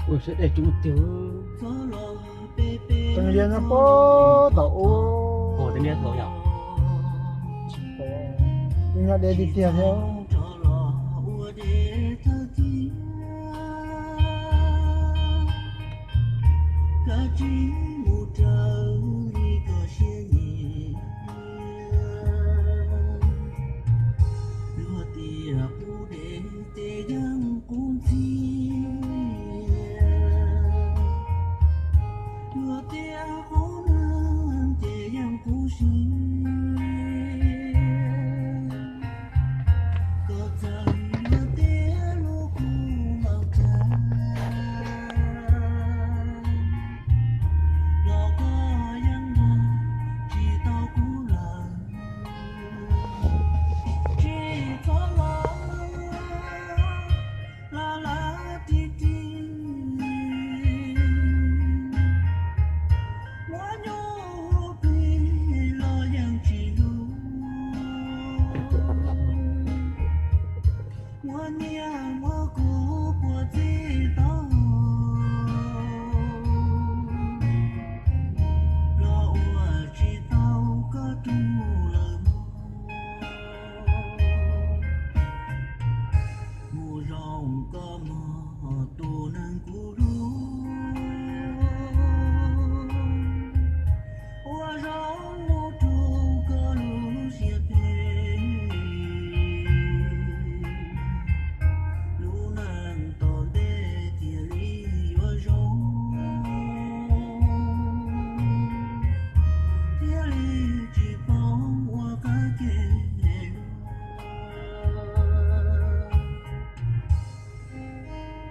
Ua siab dej coob tiag. Teeb liab nyob puag tom ub. Teeb liab thaum yog, yeej nyob deb tiag tiag thiab.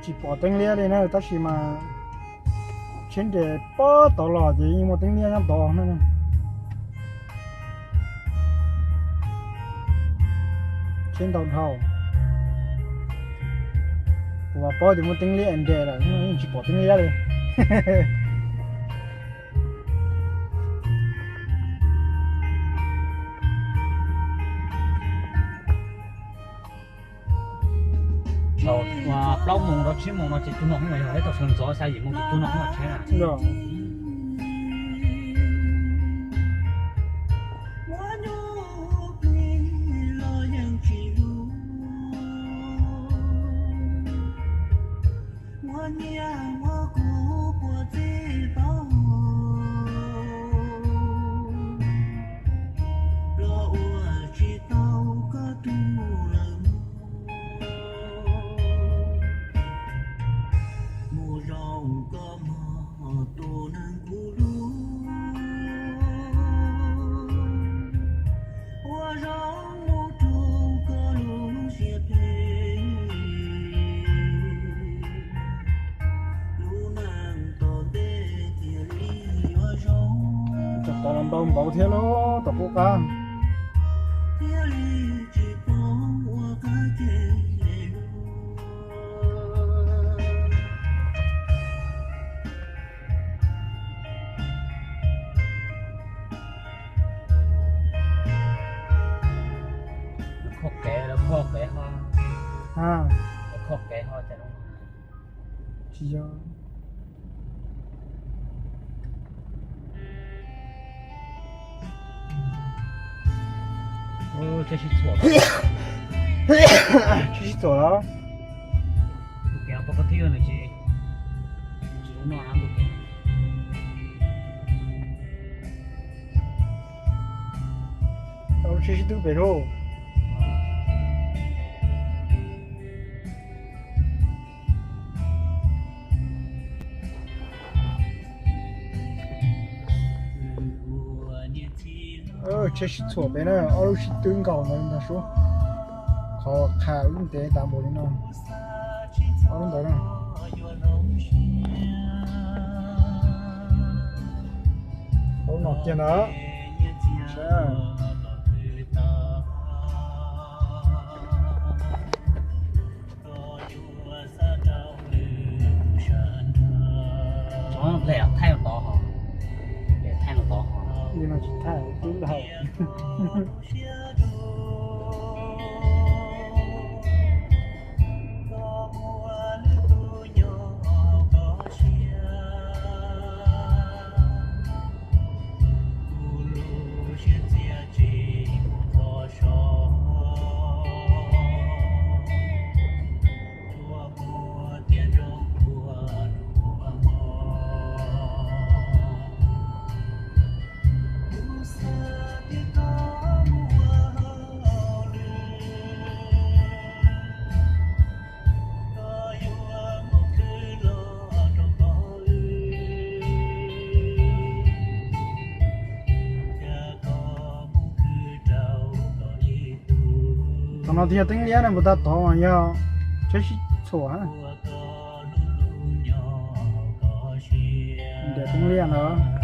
Tsis pom teeb liab li na, tab sis mas tsheb nres puag tod los ces yeej muaj teeb liab nyob tod na. Tsheb ntau dhau. Kuv mas paub tias muaj teeb liab nres lawm, yeej tsis pom teeb liab li. Thaum plaub moos rau tsib moos no ces cug noj hoob los yog, thaum sawv ntxov xya yim moos ces cug noj hoob los tsheb na. Tov los ntau npaum thiab lauj, tom qub qab. Khoj kev, lawv khoj kev ho, lawv khoj kev ho cas tsis yog. Tsheb sib txhuam, tsheb sib txhuam los. Tus kev poj koj thib nws tsis, tsis zoo noj na tus kev. Tau lub tsheb sib tw pem lauj. Tsheb sib txhuam pem na, ob lub sib tw nkaus ntawd ntag sub. Qhov qha lub ntev tas npaum li no. Ob lub ntawd na. Ob lub no kiag ntawd. Thaij tod, thaij tod. Li no tsis thaij, twb hau. Tom no twb yog teeb liab na, puas tag tod mas yog tsheb sib txhuam. Ntiam teeb liab ntawd.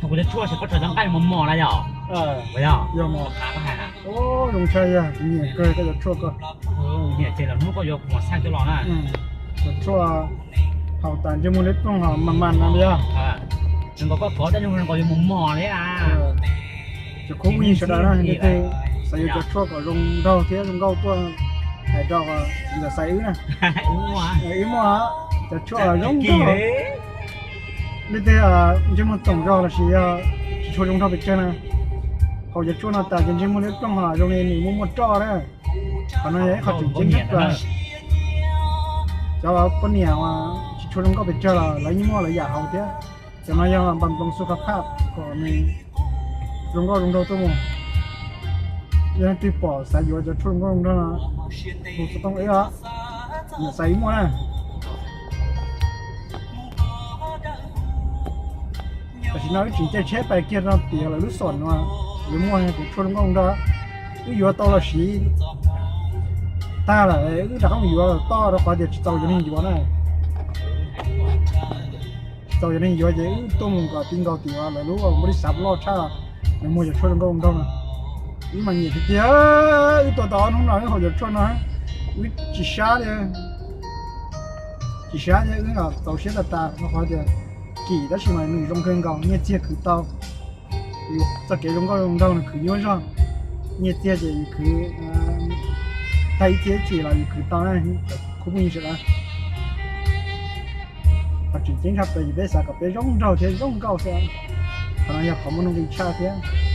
Kuv cov tshuaj xyov koj tso cov nqaij mos mos na yog? Yog mos. Zoo tshaj, yog kuv nyiam kawg koj cov tshuaj ko. Nyiam ces los hnub koj yuav mos xaj coj los na. Cov tshuaj haus tas ntsej muag liab ploog ho mas mas no yog. Nkaus koj kov coj zoo nkaus yuav mos mos li. Cov khub phooj ywg sawv daws na, leej twg xav yuav cov tshuaj kom zoo nraug thiab zoo nkauj tuaj hais rau txiv ntxawm Xaiv wb na. Wb muaj cov tshuaj zoo nraug. Leej twg ntsej muag txoom zog los sis yog tsis tshua zoo nraug pes tsawg na, haus cov tshuaj no tas ces ntsej muag liab ploog ho zoo li nws muaj muaj roj na. Qhov no yog ib qho tseem ceeb tshaj plaws. Cov poj niam uas tsis tshua zoo nkauj pes tsawg los lawv yeej muaj lawv yam haus thiab. Cov no yog npas nploos xu kha phaj kom nws zoo nkauj zoo nraug tuaj mus. Yog leej twg pom xav yuav cov tshuaj zoo nkauj zoo nraug no, hu xov tooj wb os. Ntxawm Xaiv wb muaj na. Tam sim no wb tseem caij tsheb pais kiag rau tiav lawv lub xom no, yuav muaj cov tshuaj zoo nkauj zoo nraug. Wb yuav tau los siv tag lawm wb rov qab mus yuav toj rau qhov tias tsis txaus cov neeg yuav na. Tsis txaus cov neeg yuav ces wb tuaj mus kom ti nkaus tiav lawv lub npau li xav loj tshaj, nws muaj cov tshuaj zoo nkauj zoo nraug no. Wb mas nyiam tiag tiag, wb tua tau ob hnub no wb haus cov tshuaj no, wb tsis sab li, tsis sab thiab, wb txaus siab tas tas rau qhov tias kim tab sis mas nws zoo kawg nkaus, nyiaj txiag khwv tau. Yus txoj kev zoo nkauj zoo nraug nws khwv nyuaj zog, nyiaj txiag ces yus khwv tag ib txhiab ib txhis los yus khwv tau na, khub phooj ywg sawv daws. Qhov tseem ceeb tshaj plaws ces peb xav kom peb zoo nraug thiab zoo nkauj xwb. Qhov no yog qhov muaj nuj nqis tshaj thiab.